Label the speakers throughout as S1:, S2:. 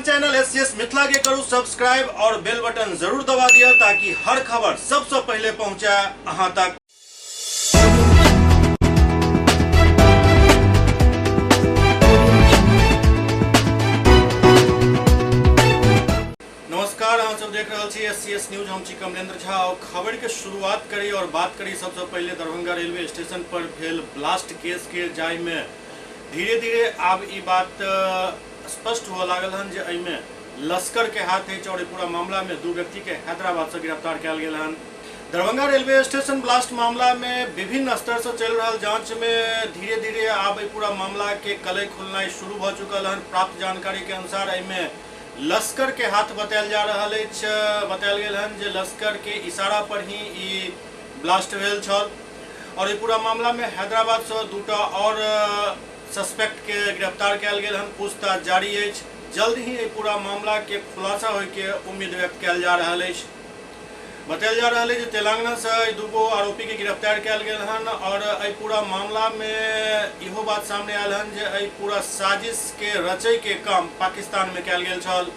S1: अपन channel SCS Mithila के करू सब्सक्राइब और बेल बटन जरूर दबा दिया ताकि हर खबर सबसे पहले पहुंचे अहां तक। नमस्कार, अहाँ सब देख रहल छी एससीएस न्यूज। हम छी कमलेंद्र झा और खबर के शुरुआत करी और बात करी सबसे पहले दरभंगा रेलवे स्टेशन पर भेल ब्लास्ट केस के, जाहि में धीरे धीरे आब ई बात स्पष्ट हुआ लागल हन जे एहिमे लश्कर के हाथ अछि और पूरा मामला में दू व्यक्ति के हैदराबाद से गिरफ्तार कयल गेल हन। दरभंगा रेलवे स्टेशन ब्लास्ट मामला में विभिन्न स्तर से चल रहा जांच में धीरे धीरे आब पूरा मामला के कलई खुलनाइ शुरू भ चुकल हन। प्राप्त जानकारी के अनुसार एहिमे लश्कर के हाथ बतायल जा रहल अछि। बतायल गेल हन जे लश्कर के इशारा पर ही ई ब्लास्ट भेल छल और ई पूरा मामला में हैदराबाद से दूटा और सस्पेक्ट के गिरफ्तार कयल गेल हन। पूछताछ जारी अछि। जल्द ही एहि पूरा मामला के खुलासा होय के उम्मीद व्यक्त कयल जा रहल अछि। बतायल जा रहल अछि जे तेलंगाना से एहि दूगो आरोपी के गिरफ्तार कयल गेल हन और एहि पूरा मामला में इहो बात सामने आयल हन जे एहि पूरा साजिश के रचय के काम पाकिस्तान में कयल गेल छल।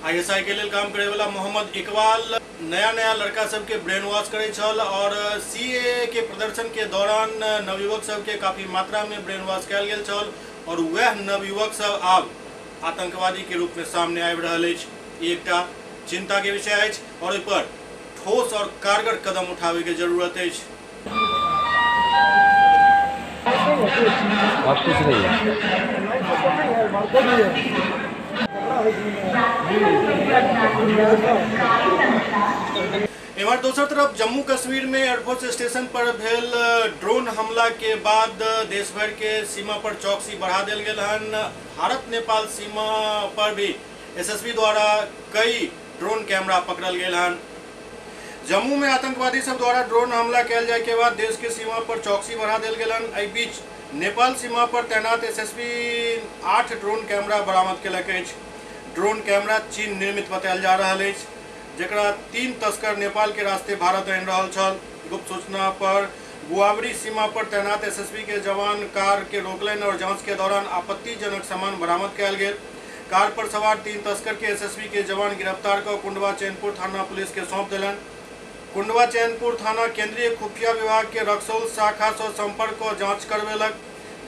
S1: आईएसआई के लेल काम करे वाला मोहम्मद इकबाल नया नया लड़का सबके ब्रेन वॉश करे छल और सीएए के प्रदर्शन के दौरान नवयुवक सबके काफी मात्रा में ब्रेन वॉश कयल गेल छल और वह नवयुवक सब आब आतंकवादी के रूप में सामने आबि रहल अछि। ई एकटा चिंता के विषय अछि और एहि पर ठोस और कारगर कदम उठाबे के जरूरत अछि।
S2: आप कुछ नहीं है।
S1: एम्हर दोसर तरफ जम्मू कश्मीर में एयरफोर्स स्टेशन पर भेल ड्रोन हमला के बाद देश भर के सीमा पर चौकसी बढ़ा देल गेल हन। भारत नेपाल सीमा पर भी एसएसबी द्वारा कई ड्रोन कैमरा पकड़ल गेल हन। जम्मू में आतंकवादी सब द्वारा ड्रोन हमला कयल जाय के बाद देश के सीमा पर चौकसी बढ़ा देल गेल हन। एहि बीच नेपाल सीमा पर तैनात एसएसबी 8 ड्रोन कैमरा बरामद केलक अछि। ड्रोन कैमरा चीन निर्मित बतायल जा रहल अछि, जकरा 3 तस्कर नेपाल के रास्ते भारत आनि रहल छल। गुप्त सूचना पर गुआवरी सीमा पर तैनात एसएसबी के जवान कार के रोकलनि और जांच के दौरान आपत्तिजनक सामान बरामद कयल गेल। कार पर सवार 3 तस्कर के एसएसबी के जवान गिरफ्तार क कुंडवा चैनपुर थाना पुलिस के सौंप देलनि। कुंडवा चैनपुर थाना केंद्रीय खुफिया विभाग के रक्सौल शाखा से संपर्क क जांच करवेलक।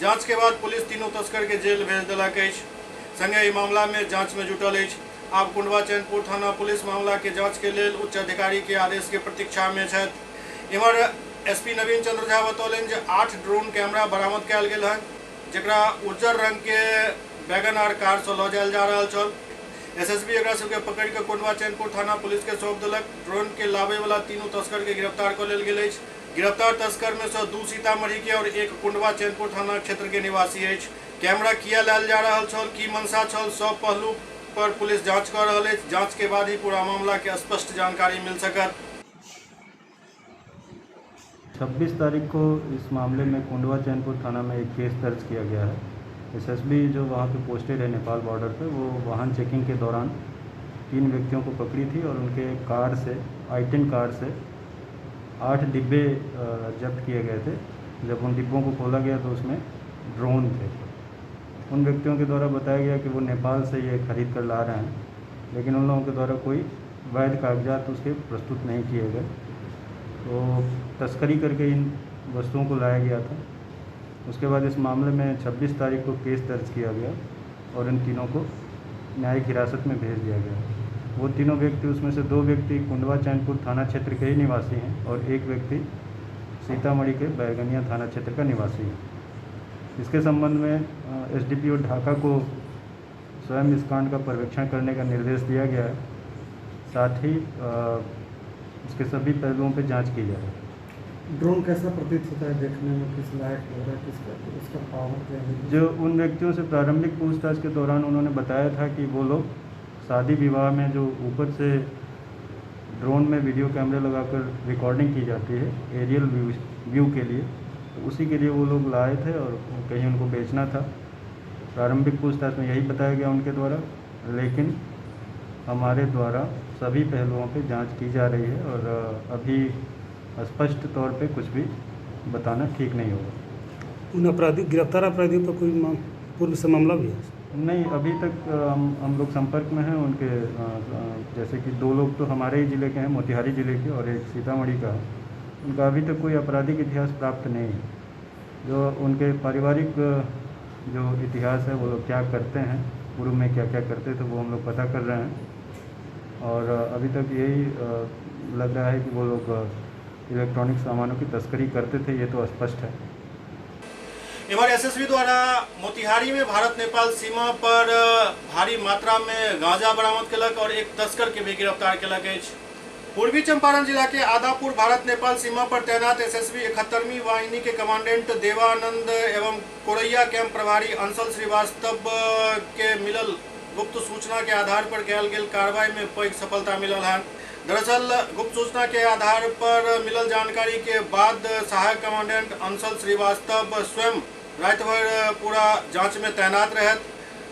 S1: जांच के बाद पुलिस तीनों तस्कर के जेल भेज देलक अछि। संगे एहि मामला में जांच में जुटल अछि। आब कुंडवा चैनपुर थाना पुलिस मामला के जांच के लेल उच्च अधिकारी के आदेश के प्रतीक्षा में छथि। इम्हर एसपी नवीन चंद्र झा बतौलनि जे 8 ड्रोन कैमरा बरामद कयल गेल हन, जकरा उज्जर रंग के वैगन आर कार से लऽ जायल जा रहल छल। एसएसबी एकरा सबके पकड़ि कऽ कुंडवा चैनपुर थाना पुलिस के सौंप देलक। ड्रोन के लाबे वाला तीनों तस्कर के गिरफ्तार कऽ लेल गेल अछि। गिरफ्तार तस्कर में से 2 सीतामढ़ी के और 1 कुंडवा चैनपुर थाना क्षेत्र के निवासी अछि। कैमरा किया लायल जा रहल छल, की मंशा छल, सब पहलू पर पुलिस जांच कऽ रहल अछि। जांच के बाद ही पूरा मामला के स्पष्ट जानकारी मिल सकत।
S3: 26 तारीख को इस मामले में कुंडवा चैनपुर थाना में एक केस दर्ज किया गया है। एसएसबी जो वहाँ पे पोस्टेड है नेपाल बॉर्डर पे, वो वाहन चेकिंग के दौरान 3 व्यक्तियों को पकड़ी थी और उनके कार से, i10 car से 8 डिब्बे जब्त किए गए थे। जब उन डिब्बों को खोला गया तो उसमें ड्रोन थे। उन व्यक्तियों के द्वारा बताया गया कि वो नेपाल से ये खरीद कर ला रहे हैं, लेकिन उन लोगों के द्वारा कोई वैध कागजात उसके प्रस्तुत नहीं किए गए। तो तस्करी करके इन वस्तुओं को लाया गया था। उसके बाद इस मामले में 26 तारीख को केस दर्ज किया गया और इन तीनों को न्यायिक हिरासत में भेज दिया गया। वो तीनों व्यक्ति, उसमें से 2 व्यक्ति कुंडवा चैनपुर थाना क्षेत्र के ही निवासी हैं और एक व्यक्ति सीतामढ़ी के बैरगनिया थाना क्षेत्र का निवासी है। इसके संबंध में एसडीपीओ ढाका को स्वयं इस कांड का पर्यवेक्षण करने का निर्देश दिया गया है। साथ ही इसके सभी पहलुओं पे जांच की जा रही है।
S4: ड्रोन कैसा प्रतीत होता है देखने में, किस लायक हो रहा है, किसका उसका पावर क्या है?
S3: जो उन व्यक्तियों से प्रारंभिक पूछताछ के दौरान उन्होंने बताया था कि वो लोग शादी विवाह में जो ऊपर से ड्रोन में वीडियो कैमरे लगाकर रिकॉर्डिंग की जाती है एरियल व्यू के लिए, तो उसी के लिए वो लोग लाए थे और कहीं उनको बेचना था। प्रारंभिक पूछताछ में यही बताया गया उनके द्वारा, लेकिन हमारे द्वारा सभी पहलुओं पे जांच की जा रही है और अभी स्पष्ट तौर पे कुछ भी बताना ठीक नहीं होगा।
S5: उन अपराधी, गिरफ्तार अपराधियों पर कोई पूर्व से मामला भी है?
S3: नहीं, अभी तक हम लोग संपर्क में हैं उनके। जैसे कि 2 लोग तो हमारे ही ज़िले के हैं, मोतिहारी ज़िले के, और एक सीतामढ़ी का है। उनका अभी तक कोई आपराधिक इतिहास प्राप्त नहीं है। जो उनके पारिवारिक जो इतिहास है, वो लोग क्या करते हैं, पूर्व में क्या क्या करते थे, वो हम लोग पता कर रहे हैं। और अभी तक यही लग रहा है कि वो लोग इलेक्ट्रॉनिक सामानों की तस्करी करते थे, ये तो स्पष्ट है।
S1: इधर एसएसबी द्वारा मोतिहारी में भारत नेपाल सीमा पर भारी मात्रा में गांजा बरामद केलक और एक तस्कर के भी गिरफ्तार केलक अछि। पूर्वी चंपारण जिला के आदापुर भारत नेपाल सीमा पर तैनात एसएसबी 71वीं वाहिनी के कमांडेंट देवानंद एवं कोरैया कैंप प्रभारी अंशल श्रीवास्तव के मिलल गुप्त सूचना के आधार पर कयल गेल कार्रवाई में पैघ सफलता मिलल हन। दरअसल गुप्त सूचना के आधार पर मिलल जानकारी के बाद सहायक कमांडेंट अंशल श्रीवास्तव स्वयं रात भर पूरा जांच में तैनात रहत।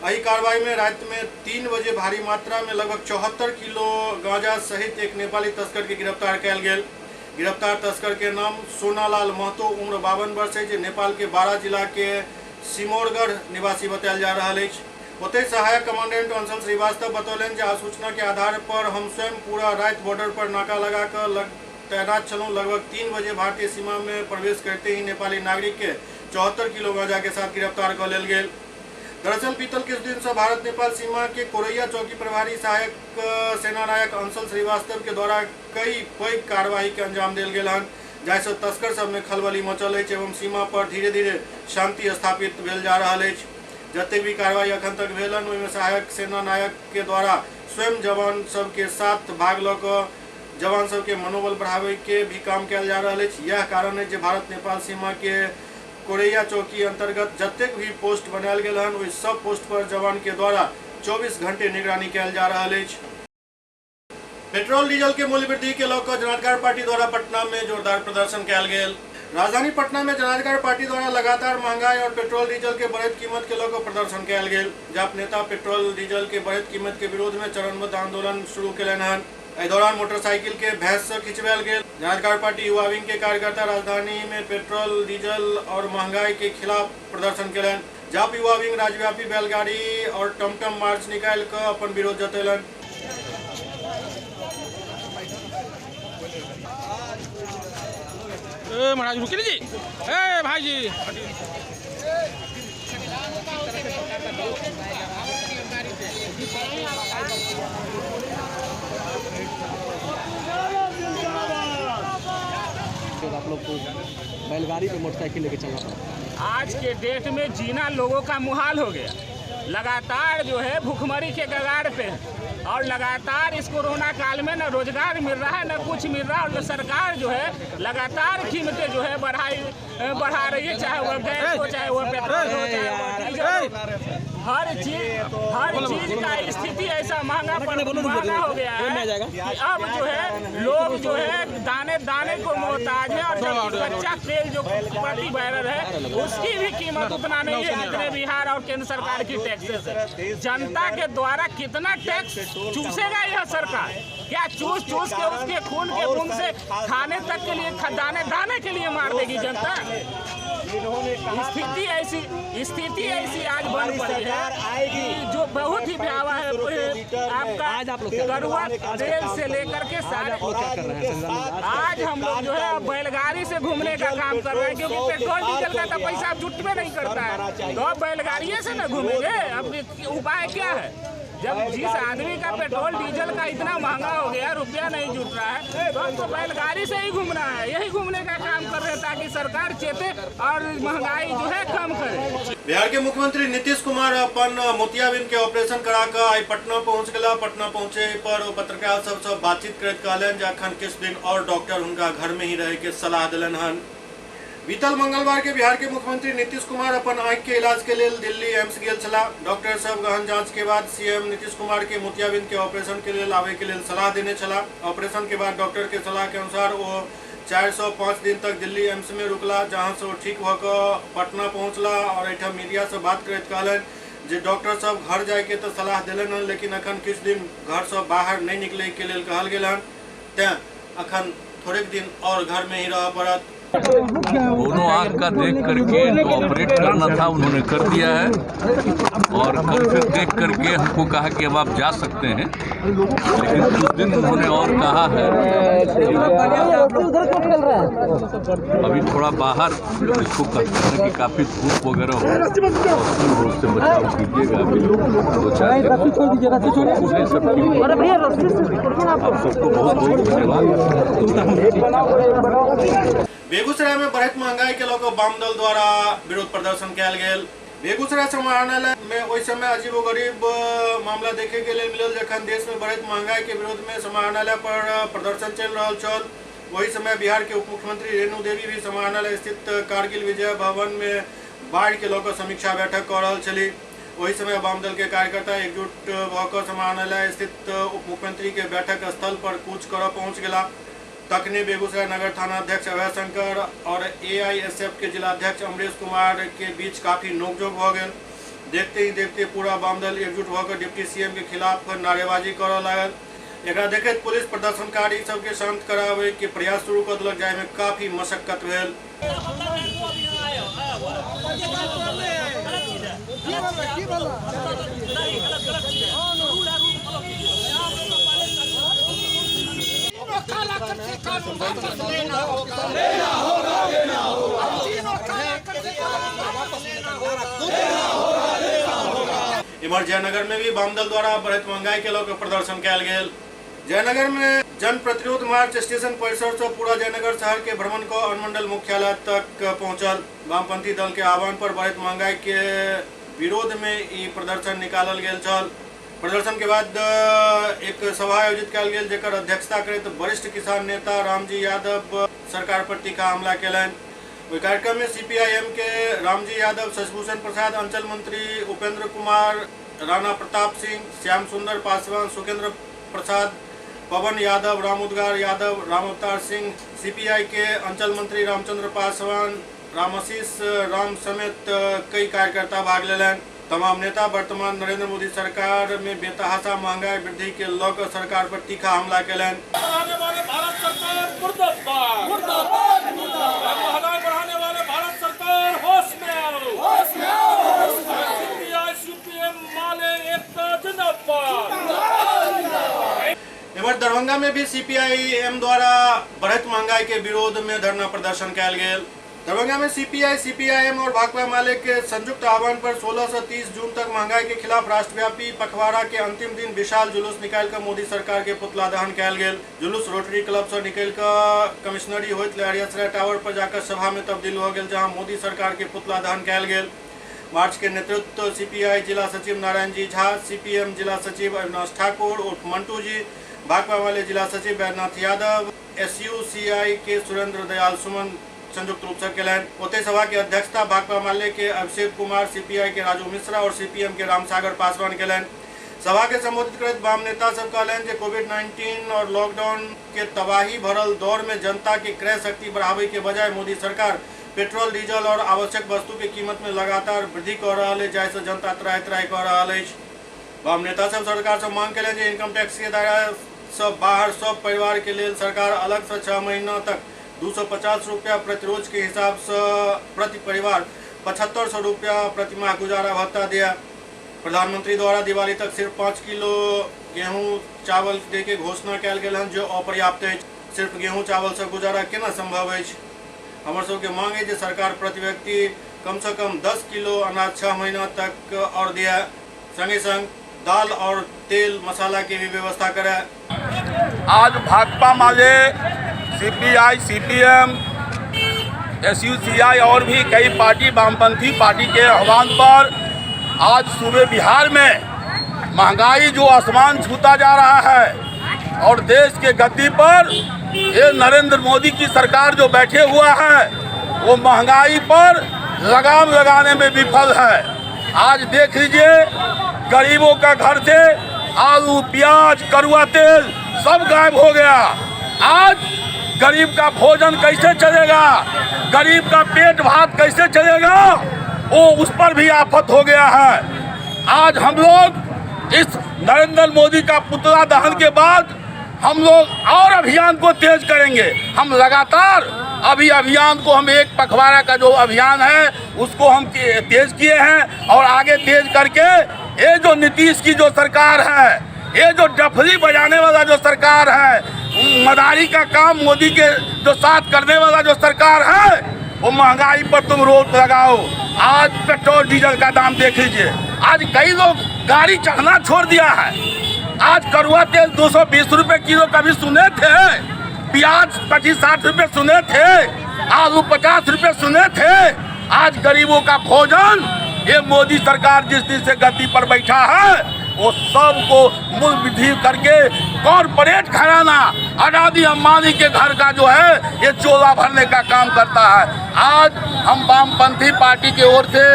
S1: एहि कार्रवाई में रात में 3 बजे भारी मात्रा में लगभग 74 किलो गांजा सहित एक नेपाली तस्कर के गिरफ्तार कयल गेल। गिरफ्तार तस्कर के नाम सोनालाल महतो, उम्र 52 वर्ष है, जे नेपाल के 12 जिला के सिमोरगढ़ निवासी बतायल जा रहा अछि। ओतहि सहायक कमांडेंट अंशल श्रीवास्तव बतौलनि जे आसूचना के आधार पर हम स्वयं पूरा रात बॉर्डर पर नाका लगा कर तैनात छलहुँ। लगभग 3 बजे भारतीय सीमा में प्रवेश करते ही नेपाली नागरिक के 74 किलो गांजा के साथ गिरफ्तार कर लेल गेल। दरअसल बीतल किछु दिन से भारत नेपाल सीमा के कोरैया चौकी प्रभारी सहायक सेनानायक अंशल श्रीवास्तव के द्वारा कई पैघ कार्रवाई के अंजाम देल गेल हन, जाहिसँ तस्कर सब में खलबली मचल अछि एवं सीमा पर धीरे धीरे शांति स्थापित भेल जा रहल अछि। जतेक भी कार्रवाई अखन तक भेल हन ओहिमे सहायक सेनानायक के द्वारा स्वयं जवान सबके साथ भाग लऽ कऽ जवान सबके मनोबल बढ़ाबै के भी काम कयल जा रहल अछि। यह कारण अछि जे भारत नेपाल सीमा के कोरैया चौकी अंतर्गत जतेक भी पोस्ट बनायल गेल हन ओहि सब पोस्ट पर जवान के द्वारा 24 घंटे निगरानी कयल जा रहल अछि। पेट्रोल डीजल के मूल्य वृद्धि के लऽ कऽ जनाधिकार पार्टी द्वारा पटना में जोरदार प्रदर्शन कयल गेल। राजधानी पटना में जनाधिकार पार्टी द्वारा लगातार महंगाई और पेट्रोल डीजल के बढ़ैत कीमत के लऽ कऽ प्रदर्शन कयल गेल। जाप नेता पेट्रोल डीजल के बढ़ैत कीमत के विरोध में चरणबद्ध आंदोलन शुरू केलनि हन। एहि दौरान मोटरसाइकिल के भैंस से खिंचवायल गेल। जनाधिकार पार्टी युवा विंग के कार्यकर्ता राजधानी में पेट्रोल डीजल और महंगाई के खिलाफ प्रदर्शन केलनि। जाप युवा विंग राज्यव्यापी बैलगाड़ी और टमटम मार्च निकालि कऽ अपन विरोध जतेलनि।
S2: महाराज रुकिए जी, ए भाई जी,
S5: आप लोग को बैलगाड़ी पे मोटरसाइकिल लेके चलना पड़ा।
S2: आज के डेट में जीना लोगों का मुहाल हो गया। लगातार जो है भूखमरी के कगार पे है और लगातार इस कोरोना काल में न रोजगार मिल रहा है न कुछ मिल रहा है और सरकार जो है लगातार कीमतें जो है बढ़ा रही है, चाहे वह गैस हो, चाहे वह पेट्रोल हो, चाहे वह डीजल हो। हर चीज का स्थिति ऐसा महंगा हो गया है कि अब जो है लोग जो है दाने दाने को मोहताज है। और जब कच्चा तेल जो प्रति बैरल है उसकी भी कीमत उतना नहीं है जितने बिहार और केंद्र सरकार की टैक्सेस है। जनता के द्वारा कितना टैक्स चूसेगा यह सरकार? क्या चूस चूस के उसके खून के बूंद से खाने तक के लिए, दाने दाने के लिए मार देगी जनता? स्थिति ऐसी आज बन पड़ी है कि जो बहुत ही भयावह है। आपका कड़ुआ तेल से लेकर के सारे आज हम लोग जो है बैलगाड़ी से घूमने का काम कर रहे हैं, क्योंकि पेट्रोल डीजल का तो पैसा अब जुटबे नहीं करता है, तो अब बैलगाड़ी से ना घूमेंगे। अब उपाय क्या है? जब जिस आदमी का पेट्रोल डीजल का इतना महंगा हो गया, रुपया नहीं जुट रहा है, तो हमको बैलगाड़ी से ही घूमना है। यही घूमने का काम कर रहे हैं ताकि सरकार चेते और महंगाई जो है कम करे।
S1: बिहार के मुख्यमंत्री नीतीश कुमार अपन मोतियाबिंद के ऑपरेशन करा कऽ आइ पटना पहुंच गेला। पटना पहुंचे पर पत्रकार सबसे बातचीत करैत कहलनि जे अखन किछु दिन और डॉक्टर हुनका घर में ही रहे के सलाह देलनि हन। बीतल मंगलवार के बिहार के मुख्यमंत्री नीतीश कुमार अपन आँखि के इलाज के लेल दिल्ली एम्स गेल छलाह। डॉक्टर सब गहन जांच के बाद सीएम नीतीश कुमार के मोतियाबिंद के ऑपरेशन के लेल आवे के लेल सलाह देने छलाह। ऑपरेशन के बाद डॉक्टर के सलाह के अनुसार वो 405 दिन तक दिल्ली एम्स में रुकला, जहां से वो ठीक भऽ कऽ पटना पहुँचला और एहिठाम मीडिया से बात करैत कहलनि जे डॉक्टर सब घर जायके तऽ सलाह देलनि हन, लेकिन अखन किछु दिन घरसँ बाहर नहि निकलैके लेल कहल गेल हन, तेँ अखन थोड़ेक दिन और घर में ही रहऽ पड़त।
S6: दोनों आंख का देख करके जो ऑपरेट करना था उन्होंने कर दिया है और कल फिर देख करके हमको कहा कि अब आप जा सकते हैं, लेकिन कुछ दिन उन्होंने और कहा है कि अभी थोड़ा बाहर इसको कहते हैं कि काफ़ी धूप वगैरह हो और उससे बचाव कीजिएगा। अभी 2-4 दिन सब ठीक। आप सबको बहुत बहुत धन्यवाद।
S1: बेगूसराय में बढ़ैत महंगाई के लऽ कऽ वाम दल द्वारा विरोध प्रदर्शन कयल गेल। बेगूसराय समाहरणालय में ओहि समय अजीबोगरीब मामला देखे के लेल मिलल जखन देश में बढ़ैत महंगाई के विरोध में समाहरणालय पर प्रदर्शन चलि रहल छल। वही समय बिहार के उप मुख्यमंत्री रेणु देवी भी समाहरणालय स्थित कारगिल विजय भवन में बाढ़ के लऽ कऽ समीक्षा बैठक कऽ रहल छली। वही समय वाम दल के कार्यकर्ता एकजुट भऽ कऽ समाहरणालय स्थित उप मुख्यमंत्री के बैठक स्थल पर कूच करऽ पहुँच गेला। तखने बेगूसराय नगर थाना अध्यक्ष अभय शंकर और एआईएसएफ के जिलाध्यक्ष अमरेश कुमार के बीच काफ़ी नोकझोंक भऽ गेल। देखते ही देखते पूरा वामदल एकजुट भऽ कऽ डिप्टी सीएम के खिलाफ नारेबाजी करऽ लागल। एकरा देखैत पुलिस प्रदर्शनकारी सबके शांत कराबै के प्रयास शुरू कऽ देलक, जाहिमे काफ़ी मशक्कत भेल। इम्हर जयनगर में भी वामदल द्वारा बढ़ैत महंगाई के लऽ कऽ प्रदर्शन कयल गेल। जयनगर में जन प्रतिरोध मार्च स्टेशन परिसर से पूरा जयनगर शहर के भ्रमण कऽ अनुमंडल मुख्यालय तक पहुंचल। वामपंथी दल के आह्वान पर बढ़ैत महंगाई के विरोध में ई प्रदर्शन निकालल गेल छल। प्रदर्शन के बाद एक सभा आयोजित कयल गेल, जेकर अध्यक्षता करैत वरिष्ठ किसान नेता रामजी यादव सरकार पर तीखा हमला केलनि। ओहि कार्यक्रम में सीपीआईएम के रामजी यादव, शशिभूषण प्रसाद, अंचल मंत्री उपेंद्र कुमार, राणा प्रताप सिंह, श्याम सुंदर पासवान, सुखेंद्र प्रसाद, पवन यादव, रामोदगार यादव, रामअवतार सिंह, सीपीआई के अंचल मंत्री रामचंद्र पासवान, रामआशीष राम समेत कई कार्यकर्ता भाग लेलनि। तमाम नेता वर्तमान नरेंद्र मोदी सरकार में बेतहाशा महंगाई वृद्धि के लऽ कऽ सरकार पर तीखा हमला केलनि।
S7: बढ़ाने वाले भारत सरकार मुर्दाबाद, मुर्दाबाद, मुर्दाबाद। महंगाई बढ़ाने वाले भारत सरकार होश में आओ, होश में आओ, होश में आओ। सीपीआई सीपीएम माले एकता जिंदाबाद।
S1: इम्हर दरभंगा में भी सीपीआईएम द्वारा बढ़ैत महंगाई के विरोध में धरना प्रदर्शन कयल गेल। दरभंगा में सीपीआई, सीपीआईएम और भाकपा माले के संयुक्त आह्वान पर 16 से 30 जून तक महंगाई के खिलाफ राष्ट्रव्यापी पखवाड़ा के अंतिम दिन विशाल जुलूस निकालि कऽ मोदी सरकार के पुतला दहन कयल गेल। जुलूस रोटरी क्लब से निकलि कऽ कमिश्नरी होइत लहेरियासराय टावर पर जाकर सभा में तब्दील भऽ गेल, जहां मोदी सरकार के पुतला दहन कयल गेल। मार्च के नेतृत्व सीपीआई जिला सचिव नारायण जी झा, सीपीएम जिला सचिव अविनाश ठाकुर उर्फ मंटू जी, भाकपा माले जिला सचिव बैद्यनाथ यादव, एसयूसीआई के सुरेंद्र दयाल सुमन संयुक्त रूप से केलनि। ओतहि सभा के अध्यक्षता भाकपा माले के अभिषेक कुमार, सीपीआई के राजू मिश्रा और सीपीएम के रामसागर पासवान केलनि। सभा के संबोधित करैत वाम नेता सब कहलनि जे कोविड-19 और लॉकडाउन के तबाही भरल दौर में जनता के क्रय शक्ति बढ़ावे के बजाय मोदी सरकार पेट्रोल, डीजल और आवश्यक वस्तु के कीमत में लगातार वृद्धि कऽ रहल अछि, जाहिसँ जनता त्राहि त्राहि कऽ रहल अछि। वाम नेता सब सरकार से मांग केलनि जे इनकम टैक्स के दायरा से बाहर सब परिवार के लेल सरकार अलग से 6 महीना तक 250 रुपया प्रतिरोज के हिसाब से प्रति परिवार 7500 रुपया प्रति माह गुजारा भत्ता दिया। प्रधानमंत्री द्वारा दिवाली तक सिर्फ 5 किलो गेहूं चावल दे के घोषणा कयल गेल हन, जो अपर्याप्त अछि। सिर्फ गेहूं चावल से गुजारा केना संभव अछि? हमर सबके मांग है जे सरकार प्रति व्यक्ति कम से कम 10 किलो अनाज 6 महीना तक और दिया, संगे संग दाल और तेल मसाला के भी व्यवस्था करे।
S8: आज भाकपा माले, सीपीआई, सीपीएम, एसयूसीआई और भी कई पार्टी, वामपंथी पार्टी के आह्वान पर आज सुबह बिहार में महंगाई जो आसमान छूता जा रहा है और देश के गद्दी पर ये नरेंद्र मोदी की सरकार जो बैठे हुआ है वो महंगाई पर लगाम लगाने में विफल है। आज देख लीजिए, गरीबों का घर से आलू, प्याज, करुआ तेल सब गायब हो गया। आज गरीब का भोजन कैसे चलेगा, गरीब का पेट भात कैसे चलेगा, वो उस पर भी आफत हो गया है। आज हम लोग इस नरेंद्र मोदी का पुतला दहन के बाद हम लोग और अभियान को तेज करेंगे। हम लगातार अभी अभियान को हम एक पखवाड़ा का जो अभियान है उसको हम तेज किए हैं और आगे तेज करके ये जो नीतीश की जो सरकार है, ये जो डफली बजाने वाला जो सरकार है, मदारी का काम मोदी के जो साथ करने वाला जो सरकार है, वो महंगाई पर तुम रोक लगाओ। आज पेट्रोल डीजल का दाम देख लीजिए, आज कई लोग गाड़ी चढ़ना छोड़ दिया है। आज करुआ तेल 220 रुपये किलो कभी सुने थे, प्याज 25-60 रुपये सुने थे, आलू 50 रुपये सुने थे। आज गरीबों का भोजन ये मोदी सरकार जिस दिन से गद्दी पर बैठा है वो सबको मूल वृद्धि करके कॉरपोरेट घराना अडानी अंबानी के घर का जो है ये चोला भरने का काम करता है। आज हम वामपंथी पार्टी की ओर से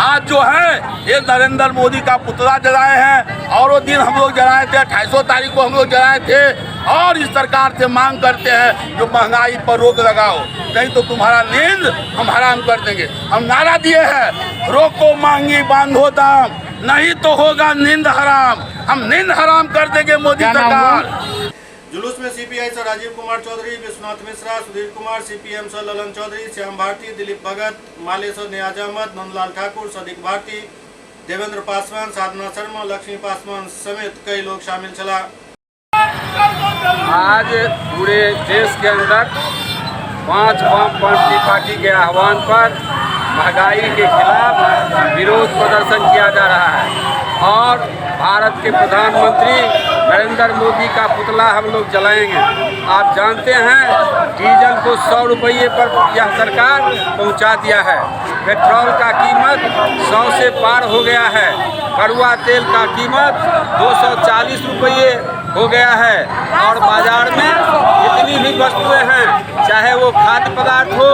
S8: आज जो है ये नरेंद्र मोदी का पुतला जलाए हैं और वो दिन हम लोग जलाए थे, 28 तारीख को हम लोग जलाए थे। और इस सरकार से मांग करते हैं जो महंगाई पर रोक लगाओ, नहीं तो तुम्हारा नींद हम हराम कर देंगे। हम नारा दिए हैं, रोको महंगी बांधो दाम, नहीं तो होगा नींद हराम। हम नींद हराम कर देंगे मोदी सरकार।
S1: जुलूस में सीपीआई से राजीव कुमार चौधरी, विश्वनाथ मिश्रा, सुधीर कुमार, सीपीएम से ललन चौधरी, श्याम भारती, दिलीप भगत, माले से नियाज अहमद, नंदलाल ठाकुर, सदीक भारती, देवेंद्र पासवान, साधना शर्मा, लक्ष्मी पासवान समेत कई लोग शामिल छला।
S9: आज पूरे देश के अंदर 5 वामपंथी पार्टी के आह्वान पर महंगाई के खिलाफ विरोध प्रदर्शन किया जा रहा है और भारत के प्रधानमंत्री नरेंद्र मोदी का पुतला हम लोग जलाएंगे। आप जानते हैं डीजल को 100 रुपये पर यह सरकार पहुंचा दिया है, पेट्रोल का कीमत 100 से पार हो गया है, कड़ुआ तेल का कीमत 240 रुपये हो गया है और बाज़ार में जितनी भी वस्तुएं हैं, चाहे वो खाद्य पदार्थ हो,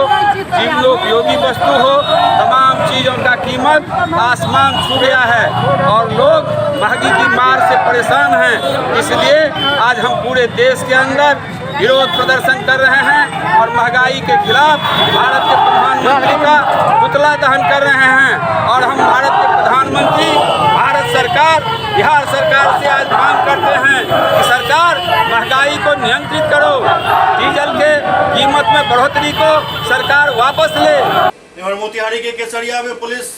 S9: जीवनोपयोगी वस्तु हो, तमाम चीज़ों का कीमत आसमान छू गया है और लोग महंगी की मार से परेशान हैं। इसलिए आज हम पूरे देश के अंदर विरोध प्रदर्शन कर रहे हैं और महंगाई के खिलाफ भारत के प्रधानमंत्री का पुतला दहन कर रहे हैं। और हम भारत के प्रधानमंत्री, भारत सरकार, बिहार सरकार से आज मांग करते हैं कि सरकार महंगाई को नियंत्रित करो, डीजल के कीमत में बढ़ोतरी को सरकार वापस ले।
S1: मोतिहारी के केसरिया में पुलिस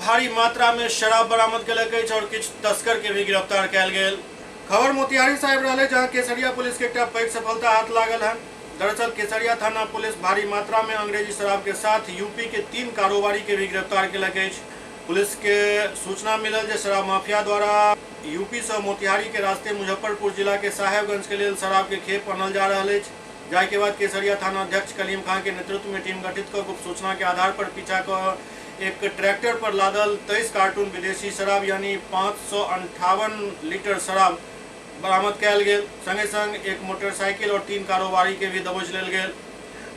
S1: भारी मात्रा में शराब बरामद कयलक अछि और किछु तस्कर के भी गिरफ्तार कयल गेल। खबर मोतिहारी साहब रहले, जहां केसरिया पुलिस के एकटा पैघ सफलता हाथ लागल है। दरअसल केसरिया थाना पुलिस भारी मात्रा में अंग्रेजी शराब के साथ यूपी के 3 कारोबारी के भी गिरफ्तार कयलक अछि। पुलिस के सूचना मिलल जे शराब माफिया द्वारा यूपी से मोतिहारी के रास्ते मुजफ्फरपुर जिला के साहेबगंज के लेल शराब के खेप आनल जा रहल अछि। जाहि के बाद केसरिया थाना अध्यक्ष कलीम खान के नेतृत्व में टीम गठित कऽ गुप्त सूचना के आधार पर पीछा कऽ एक ट्रैक्टर पर लादल 23 कार्टून विदेशी शराब यानी 558 लीटर शराब बरामद कयल गेल। संगे संग एक मोटरसाइकिल और 3 कारोबारी के भी दबोच लेल गेल।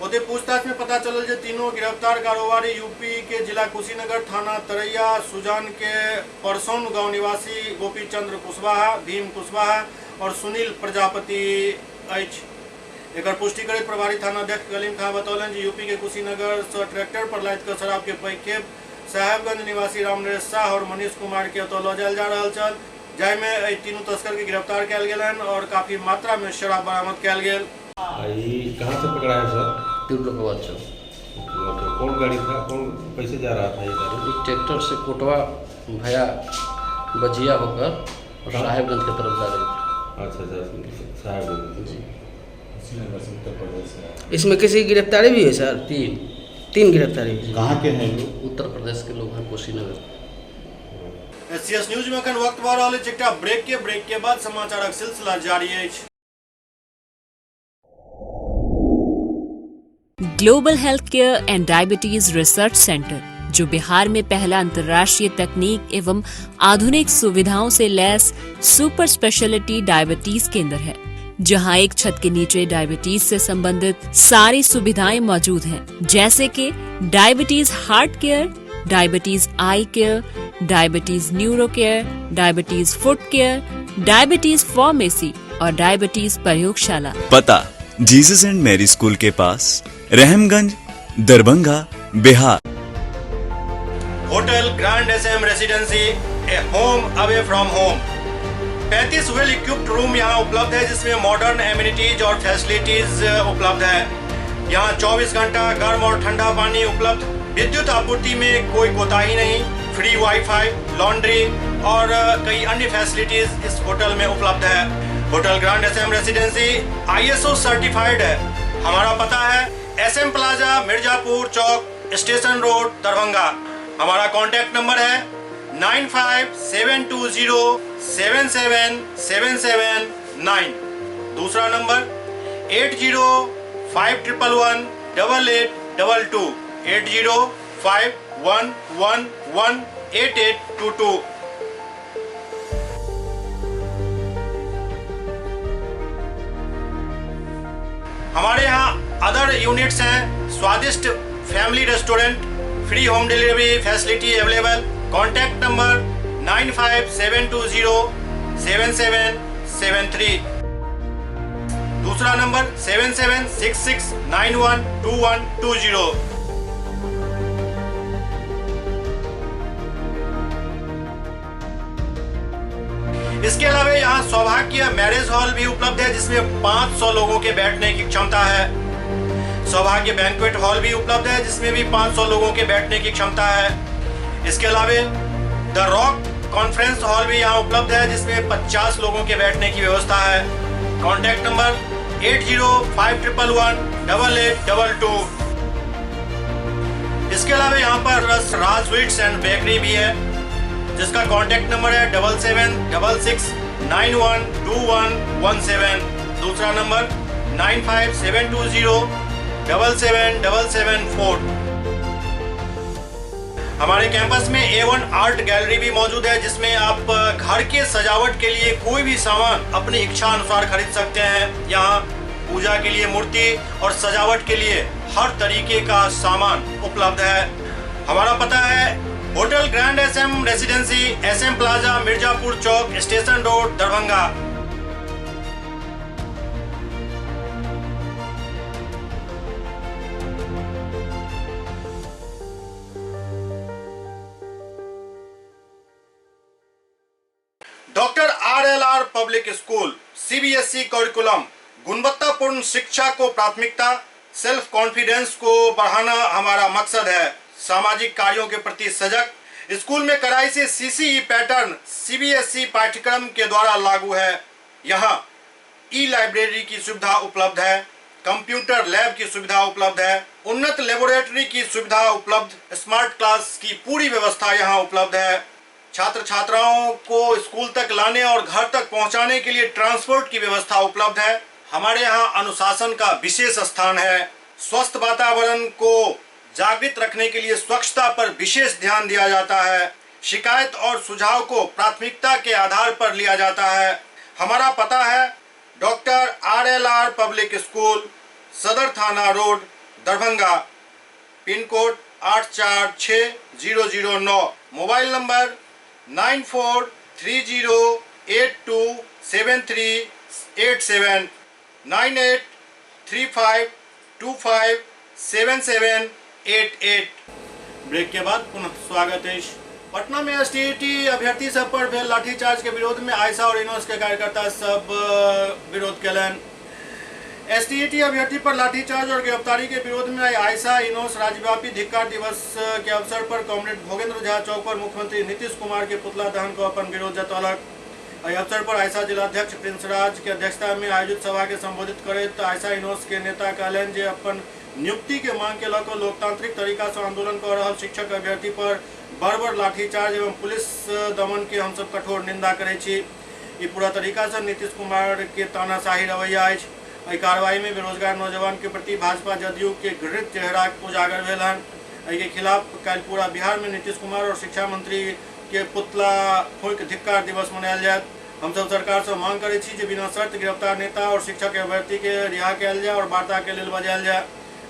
S1: ओते पूछताछ में पता चलल जे तीनों गिरफ्तार कारोबारी यूपी के जिला कुशीनगर थाना तरैया सुजान के परसौन गांव निवासी गोपी चंद्र कुशवाहा, भीम कुशवाहा और सुनील प्रजापति अछि। एकर पुष्टि करैत प्रभारी थाना अध्यक्ष कलीम खां बतौलनि जे यूपी के कुशीनगर से ट्रैक्टर पर लादि कऽ शराब के पैघ खेप साहेबगंज निवासी रामनरेश शाह और मनीष कुमार के ओतऽ लऽ जायल जा रहल छल, जाहिमे एहि तीनू तस्कर के गिरफ्तार कयल गेलनि और काफी मात्रा में शराब बरामद कयल गेल।
S10: ये कहाँ से पकड़ाया सर?
S11: तिरुलकवा चौक।
S10: कौन गाड़ी था, कौन कैसे जा रहा था ये गाड़ी?
S11: ट्रैक्टर से कोटवा भया बजिया होकर और साहेबगंज की तरफ जा रही थी।
S10: अच्छा अच्छा, साहेबगंज
S11: जी।
S12: इसमें किसी की गिरफ्तारी भी है सर? तीन गिरफ्तारी।
S10: कहाँ के हैं लोग?
S11: उत्तर प्रदेश के लोग हैं, कुशीनगर।
S1: एससीएस न्यूज में अखन वक्त भऽ रहल अछि एकटा ब्रेक के बाद समाचारक सिलसिला जारी अछि।
S13: Global health care and diabetes research centre, जो बिहार में पहला अंतर्राष्ट्रीय तकनीक एवं आधुनिक सुविधाओं से लैस सुपर स्पेशलिटी डायबिटीज केंद्र है, जहां एक छत के नीचे डायबिटीज से संबंधित सारी सुविधाएं मौजूद हैं, जैसे कि diabetes heart care, diabetes eye care, diabetes neuro care, diabetes foot care, diabetes pharmacy और डायबिटीज प्रयोगशाला।
S14: पता जीसस एंड मैरी स्कूल के पास, Rahamganj, Darbhanga, Bihar.
S1: Hotel grand S M residency, a home away from home. 35 well equipped room यहाँ उपलब्ध है, जिसमें modern amenities और facilities उपलब्ध है। यहाँ 24 घंटा गर्म और ठंडा पानी उपलब्ध, विद्युत आपूर्ति में कोई कोताही नहीं, फ्री वाईफाई, लॉन्ड्री और कई अन्य फैसिलिटीज इस होटल में उपलब्ध है। Hotel grand SM residency ISO certified है। हमारा पता है SM plaza, Mirzapur Chowk, station road, Darbhanga. हमारा कॉन्टैक्ट नंबर है 9572077779। दूसरा नंबर 805111 8822, 8051118822। हमारे यहाँ अदर यूनिट्स हैं, स्वादिष्ट family restaurant, free home delivery facility available. Contact number 9572077773। दूसरा नंबर 7766912120। इसके अलावा यहाँ सौभाग्य मैरिज हॉल भी उपलब्ध है, जिसमें 500 लोगों के बैठने की क्षमता है। सौभाग्य बैंक्वेट हॉल भी उपलब्ध है, जिसमें भी 500 लोगों के बैठने की क्षमता है। इसके अलावा the rock conference hall भी यहाँ उपलब्ध है, जिसमें 50 लोगों के बैठने की व्यवस्था है। Contact number 805111 8822। इसके अलावा यहाँ पर राज स्वीट्स एंड बेकरी भी है, जिसका कॉन्टैक्ट नंबर है 7766912117। दूसरा नंबर 9572077774। हमारे कैंपस में A1 art gallery भी मौजूद है, जिसमें आप घर के सजावट के लिए कोई भी सामान अपनी इच्छा अनुसार खरीद सकते हैं। यहाँ पूजा के लिए मूर्ति और सजावट के लिए हर तरीके का सामान उपलब्ध है। हमारा पता है hotel grand SM residency, SM plaza, Mirzapur Chowk, station road, Darbhanga. Doctor RLR public school, CBSE curriculum, गुणवत्तापूर्ण शिक्षा को प्राथमिकता, सेल्फ कॉन्फिडेंस को बढ़ाना हमारा मकसद है। सामाजिक कार्यों के प्रति सजग, स्कूल में कड़ाई से सीसीई पैटर्न सीबीएसई पाठ्यक्रम के द्वारा लागू है। यहाँ ई लाइब्रेरी की सुविधा उपलब्ध है, कंप्यूटर लैब की सुविधा उपलब्ध है, उन्नत लेबोरेटरी की सुविधा उपलब्ध, स्मार्ट क्लास की पूरी व्यवस्था यहाँ उपलब्ध है। छात्र छात्राओं को स्कूल तक लाने और घर तक पहुँचाने के लिए ट्रांसपोर्ट की व्यवस्था उपलब्ध है। हमारे यहाँ अनुशासन का विशेष स्थान है। स्वस्थ वातावरण को जागृत रखने के लिए स्वच्छता पर विशेष ध्यान दिया जाता है। शिकायत और सुझाव को प्राथमिकता के आधार पर लिया जाता है। हमारा पता है doctor RLR public school, Sadar थाना road, Darbhanga, pin code 846009। Mobile number 9430827387, 9835257788। Break के बाद पुनः स्वागत है। पटना में एसटीईटी अभ्यर्थी सब पर भेल लाठीचार्ज के विरोध में आयसा और इनोस के कार्यकर्ता सब विरोध कयलनि। एसटीईटी अभ्यर्थी पर लाठीचार्ज और गिरफ्तारी के विरोध में आयसा इनोस राज्यव्यापी धिक्कार दिवस के अवसर पर कॉमरेड भोगेंद्र झा चौक पर मुख्यमंत्री नीतीश कुमार के पुतला दहन को अपन विरोध जतौलक। एहि अवसर पर आयसा जिलाध्यक्ष प्रिंस राज के अध्यक्षता में आयोजित सभा के संबोधित करैत आयसा इनोस के नेता कहलनि जे अपन नियुक्ति के मांग के लऽ कऽ लोकतांत्रिक तरीका से आंदोलन कऽ रहल शिक्षक अभ्यर्थी पर बर्बर लाठीचार्ज एवं पुलिस दमन के हमसब कठोर निंदा करै छी। ई पूरा तरीका से नीतीश कुमार के तानाशाही रवैया अछि। एहि कार्रवाई में बेरोजगार नौजवान के प्रति भाजपा जदयू के घृणित चेहरा उजागर भेल हन। एहि के खिलाफ काल्हि पूरा बिहार में नीतीश कुमार और शिक्षा मंत्री के पुतला फूंकि धिक्कार दिवस मनायल जायत। हमसब सरकार से मांग करै छी जे बिना शर्त गिरफ्तार नेता और शिक्षक अभ्यर्थी के रिहा कयल जाय और वार्ता के लेल बजायल जाय।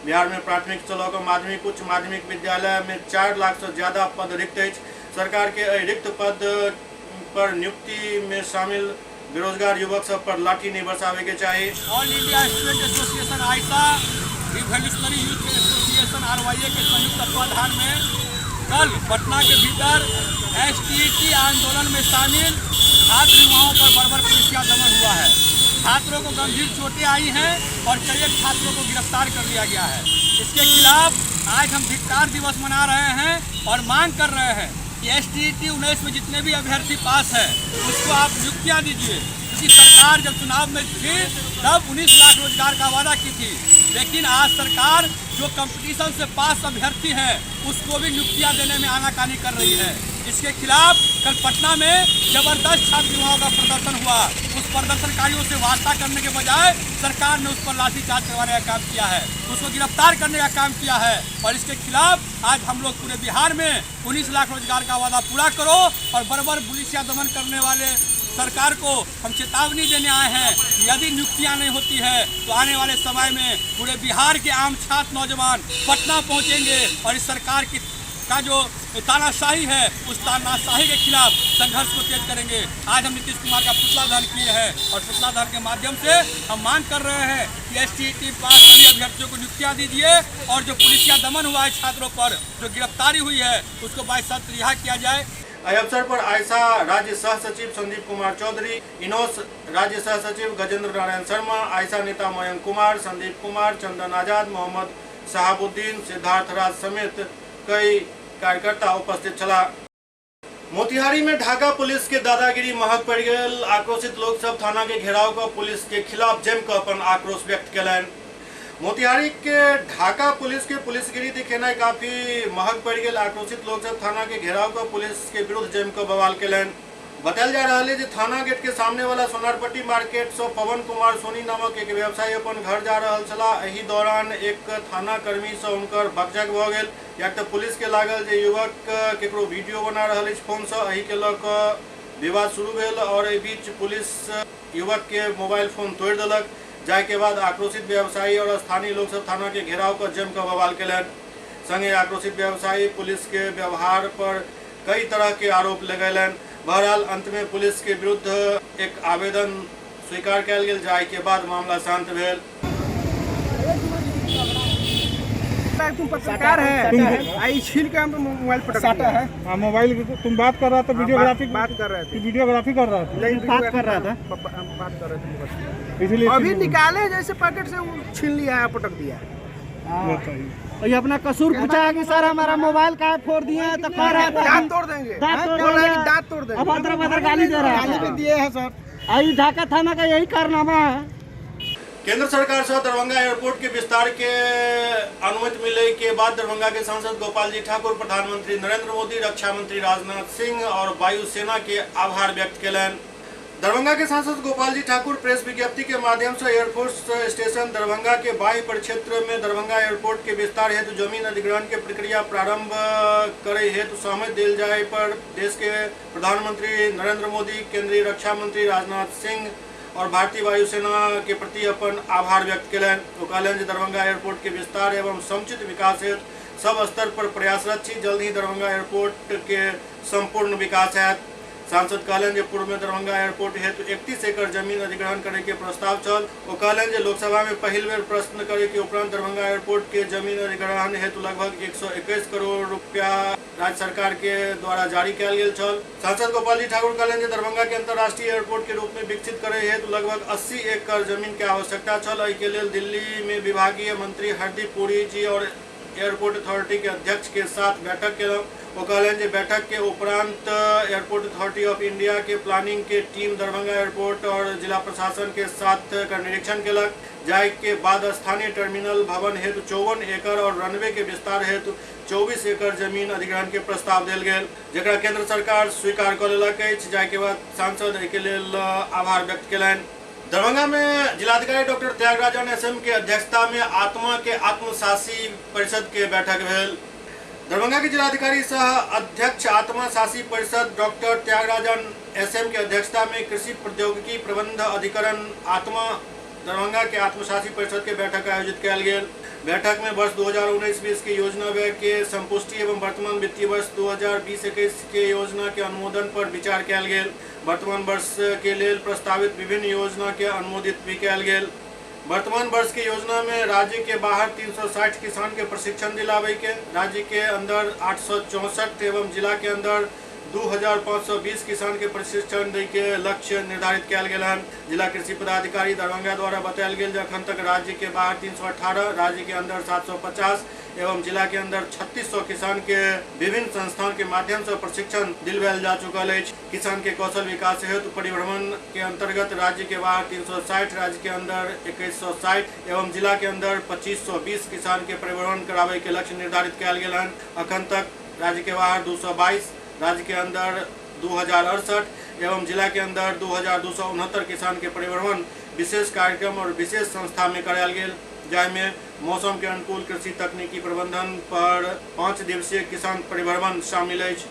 S1: बिहार में प्राथमिक से लऽ कऽ माध्यमिक उच्च माध्यमिक विद्यालय में 4 लाख से ज्यादा पद रिक्त अछि। सरकार के एहि रिक्त पद पर नियुक्ति में शामिल बेरोजगार युवक सब पर लाठी नहीं बरसावे के चाही।
S7: All India student association AISA, revolutionary youth association RYA के संयुक्त तत्वाधान में कल पटना के भीतर एसटीईटी आंदोलन में शामिल छात्र युवाओं पर बर्बर पुलिसिया दमन हुआ है। छात्रों
S15: छात्रों को गंभीर चोटें आई हैं और कई एक छात्रों को गिरफ्तार कर लिया गया है। इसके खिलाफ आज हम धिक्कार दिवस मना रहे हैं और मांग कर रहे हैं कि एसटीईटी 19 में जितने भी अभ्यर्थी पास है उसको आप नियुक्तियाँ दीजिए, क्योंकि सरकार जब चुनाव में थी तब 19 लाख रोजगार का वादा की थी, लेकिन आज सरकार जो कंपटीशन से पास अभ्यर्थी हैं उसको भी नियुक्तियाँ देने में आनाकानी कर रही है। इसके खिलाफ कल पटना में जबरदस्त छात्र युवाओं का प्रदर्शन हुआ। उस प्रदर्शनकारियों से वार्ता करने के बजाय सरकार ने उस पर लाठीचार्ज करवाने का काम किया है, उसको गिरफ्तार करने का काम किया है। और इसके खिलाफ आज हम लोग पूरे बिहार में 19 लाख रोजगार का वादा पूरा करो और बर्बर पुलिसिया दमन करने वाले सरकार को हम चेतावनी देने आए हैं। यदि नियुक्तियां नहीं होती है तो आने वाले समय में पूरे बिहार के आम छात्र नौजवान पटना पहुंचेंगे और इस सरकार की का जो तानाशाही है उस तानाशाही के खिलाफ संघर्ष को तेज करेंगे। आज हम नीतीश कुमार का पुतला दहन किए हैं और पुतला दहन के माध्यम से हम मांग कर रहे हैं कि एसटीईटी पास सभी अभ्यर्थियों को नियुक्तियाँ दीजिए और जो पुलिसिया दमन हुआ है छात्रों पर, जो गिरफ्तारी हुई है उसको बाइज्जत रिहा किया जाए।
S1: एहि अवसर पर आयसा राज्य सह सचिव संदीप कुमार चौधरी, इनोस राज्य सह सचिव गजेंद्र नारायण शर्मा, आयसा नेता मयंक कुमार, संदीप कुमार, चंदन आजाद, मोहम्मद शहाबुद्दीन, सिद्धार्थ राज समेत कई कार्यकर्ता उपस्थित छलाह। मोतिहारी में ढाका पुलिस के दादागिरी महक पड़ गेल। आक्रोशित लोग सब थाना के घेराव क पुलिस के खिलाफ जम क अपन आक्रोश व्यक्त केलनि। मोतिहारी के ढाका पुलिस के पुलिसगिरी दिखेनाइ काफी महग पड़ गेल। आक्रोशित लोग सब थाना के घेराव क पुलिस के विरुद्ध जम क बवाल केलनि। बतायल जा रहा है जे थाना गेट के सामने वाला सोनारपट्टी मार्केट से पवन कुमार सोनी नामक एक व्यवसायी अपन घर जा रहा छलाह। एहि दौरान एक थाना कर्मी से हुनकर बकझक भऽ गेल। या तऽ पुलिस के लागल जे युवक केकरो वीडियो बना रहल अछि फोन से, एहि के लऽ कऽ विवाद शुरू भेल और एहि बीच पुलिस युवक के मोबाइल फोन तोड़ि देलक, जाहि के बाद आक्रोशित व्यवसायी और स्थानीय लोग सब थाना के घेराव कऽ जमि कऽ बवाल केलनि। संगे आक्रोशित व्यवसायी पुलिस के व्यवहार पर कई तरह के आरोप लगेलनि। बहरहाल अंत में पुलिस के विरुद्ध एक आवेदन स्वीकार कयल गेल, जाहि के बाद मामला शांत भेल।
S16: तुम पत्रकार है, आई छीन के हम मोबाइल पटक दिया है।
S4: हां, मोबाइल तुम बात कर रहा था, वीडियोग्राफी
S16: बात कर रहे थे,
S4: वीडियोग्राफी कर रहा था,
S16: नहीं बात कर रहा था, बात कर रहे थे,
S4: इसलिए
S16: अभी निकाले जैसे पैकेट से वो छीन लिया है, पटक दिया है।
S17: ये अपना कसूर पूछा है कि सर हमारा मोबाइल का फोड़ दिए हैं तो कह रहा है
S16: दांत तोड़ देंगे, दांत तोड़ देंगे,
S17: अभद्र भद्र गाली दे रहा है,
S16: गाली भी दिए हैं सर।
S17: आई ढाका थाना का यही कारनामा है।
S1: केंद्र सरकार से दरभंगा एयरपोर्ट के विस्तार के अनुमति मिले के बाद दरभंगा के सांसद गोपाल जी ठाकुर प्रधानमंत्री नरेंद्र मोदी, रक्षा मंत्री राजनाथ सिंह और वायुसेना के आभार व्यक्त केलनि। दरभंगा के सांसद गोपाल जी ठाकुर प्रेस विज्ञप्ति के माध्यम से एयरफोर्स स्टेशन दरभंगा के बाह्य परिक्षेत्र में दरभंगा एयरपोर्ट के विस्तार हेतु जमीन अधिग्रहण के प्रक्रिया प्रारंभ करे हेतु सहमति देल जाए पर देश के प्रधानमंत्री नरेंद्र मोदी, केंद्रीय रक्षा मंत्री राजनाथ सिंह और भारतीय वायुसेना के प्रति अपन आभार व्यक्त केलनि। ओ कहलनि जे दरभंगा एयरपोर्ट के विस्तार एवं समुचित विकास हेतु सब स्तर पर प्रयासरत छी, जल्द ही दरभंगा एयरपोर्ट के संपूर्ण विकास हैत। सांसद कहलनि जे पूर्व में दरभंगा एयरपोर्ट हेतु 31 एकड़ जमीन अधिग्रहण करे के प्रस्ताव छल। ओ कहलनि जे लोकसभा में पहिल बेर प्रश्न करे के उपरांत दरभंगा एयरपोर्ट के जमीन अधिग्रहण हेतु लगभग 121 करोड़ रुपया राज्य सरकार के द्वारा जारी कयल गेल छल। सांसद गोपाल जी ठाकुर कहलनि जे दरभंगा के अंतर्राष्ट्रीय एयरपोर्ट के रूप में विकसित करे हेतु लगभग 80 एकड़ जमीन के आवश्यकता छल। एहि के लेल दिल्ली में विभागीय मंत्री हरदीप पुरी जी और एयरपोर्ट अथॉरिटी के अध्यक्ष के साथ बैठक केलहुँ। ओ कहलनि जे बैठक के उपरांत एयरपोर्ट अथॉरिटी ऑफ इंडिया के प्लानिंग के टीम दरभंगा एयरपोर्ट और जिला प्रशासन के साथ कर निरीक्षण केलक, जाहि के बाद स्थानीय टर्मिनल भवन हेतु 54 एकड़ और रनवे के विस्तार हेतु 24 एकड़ जमीन अधिग्रहण के प्रस्ताव देल गेल, जकरा केंद्र सरकार स्वीकार कऽ लेलक अछि, जाहि के बाद सांसद एहिके लेल आभार व्यक्त केलनि। दरभंगा में जिलाधिकारी डॉक्टर त्यागराजन एसएम के अध्यक्षता में आत्मा के आत्मशासी परिषद के बैठक भेल। दरभंगा के जिलाधिकारी सह अध्यक्ष आत्मशासी परिषद डॉक्टर त्यागराजन एसएम के अध्यक्षता में कृषि प्रौद्योगिकी प्रबंध अधिकरण आत्मा दरभंगा के आत्मशासी परिषद के बैठक आयोजित कयल गेल। बैठक में वर्ष 2019-20 के योजना व्यय के संपुष्टि एवं वर्तमान वित्तीय वर्ष 2020-21 के योजना के अनुमोदन पर विचार कयल गेल। वर्तमान वर्ष के लेल प्रस्तावित विभिन्न योजना के अनुमोदित भी कयल गेल। वर्तमान वर्ष के योजना में राज्य के बाहर 360 किसान के प्रशिक्षण दिलावे के, राज्य के अंदर 864 एवं जिला के अंदर 2520 किसान के प्रशिक्षण दै के लक्ष्य निर्धारित कयल गेल हन। जिला कृषि पदाधिकारी दरभंगा द्वारा बतायल गेल जे अखन तक राज्य के बाहर 318, राज्य के अंदर 750 एवं जिला के अंदर 3600 किसान के विभिन्न संस्थान के माध्यम से प्रशिक्षण दिलवायल जा चुकल अछि। किसान के कौशल विकास हेतु परिभ्रमण के अंतर्गत राज्य के बाहर 360, राज्य के अंदर 2160 एवं जिला के अंदर 2520 किसान के परिभ्रमण करावे के लक्ष्य निर्धारित कयल गेल हन। अखन तक राज्य के बाहर 222, राज्य के अंदर 2068 एवं जिला के अंदर 2269 किसान के परिभ्रमण विशेष कार्यक्रम और विशेष संस्था में करायल गेल, जाहिमे मौसम के अनुकूल कृषि तकनीकी प्रबंधन पर 5 दिवसीय किसान परिभ्रमण शामिल अछि।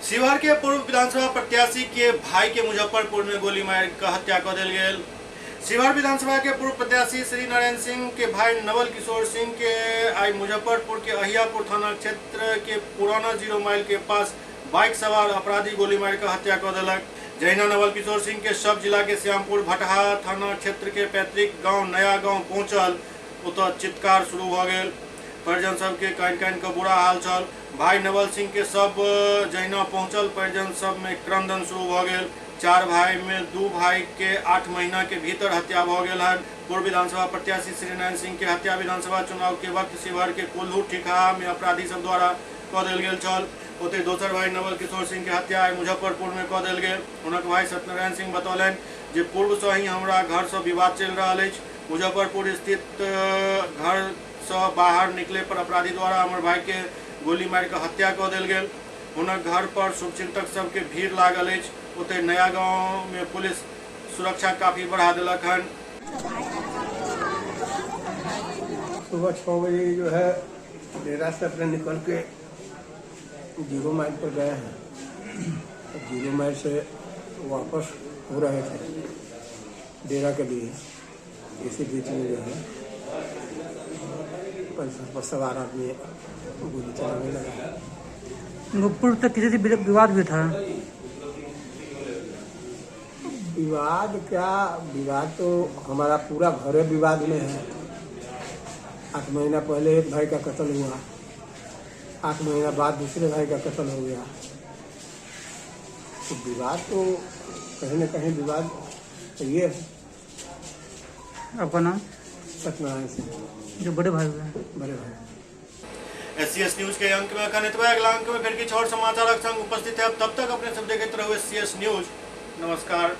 S1: शिवहर के पूर्व विधानसभा प्रत्याशी के भाई के मुजफ्फरपुर में गोली मारि कऽ हत्या कऽ देल गेल। शिवहर विधानसभा के पूर्व प्रत्याशी श्री नारायण सिंह के भाई नवल किशोर सिंह के आई मुजफ्फरपुर के अहियापुर थाना क्षेत्र के पुराना 0 माइल के पास बाइक सवार अपराधी गोली मारि कऽ हत्या कऽ देलक। जहिना नवल किशोर सिंह के शव जिला के श्यामपुर भटहा थाना क्षेत्र के पैतृक गांव नया गांव पहुंचल, ओतऽ चित्कार शुरू भऽ गेल। परिजन सबके कानि कानि कऽ बुरा हाल छल। भाई नवल सिंह के शव जहिना पहुंचल, परिजन सब में क्रंदन शुरू भऽ गेल। 4 भाई में 2 भाई के 8 महीना के भीतर हत्या भऽ गेल हन। पूर्व विधानसभा प्रत्याशी श्री नारायण सिंह के हत्या विधानसभा चुनाव के वक्त शिवहर के कोल्हू ठिकहा में अपराधी सब द्वारा कऽ देल गेल छल। ओतहि दोसर भाई नवल किशोर सिंह के हत्या आइ मुजफ्फरपुर में कऽ देल गेल। हुनक भाई सत्यनारायण सिंह बतौलनि जे पूर्व से ही हमरा घर से विवाद चलि रहल अछि। मुजफ्फरपुर स्थित घर से बाहर निकले पर अपराधी द्वारा हमर भाई के गोली मारि कऽ हत्या कऽ देल गेल। हुनक घर पर शुभचिंतक सबके भीड़ लागल अछि। ओतहि नया गांव में पुलिस सुरक्षा काफी बढ़ा देलक हन।
S18: सुबह 6 बजे जो है डेरा से अपने निकल के 0 माइल पर गए हैं। 0 माइल से वापस हो रहे थे डेरा के लिए। इसी बीच में जो है पल्सर पर सवार आदमी गोली चलाने लगा।
S19: पूर्व तक किसी से विवाद भी था?
S18: विवाद क्या, विवाद तो हमारा पूरा घर विवाद में है। 8 महीना पहले एक भाई का कत्ल हुआ, 8 महीना बाद दूसरे भाई का कत्ल हो गया। तो विवाद तो कहीं ना कहीं विवाद तो ये है।
S19: आपका नाम?
S18: सत्यनारायण सिंह।
S19: जो बड़े भाई हुए?
S18: बड़े भाई।
S1: एससीएस न्यूज के अंक में अखन एतबे। अगला अंक में फिर किछु और समाचारक संग उपस्थित है। तब तक अपने सब देखैत रहू एससीएस न्यूज। नमस्कार।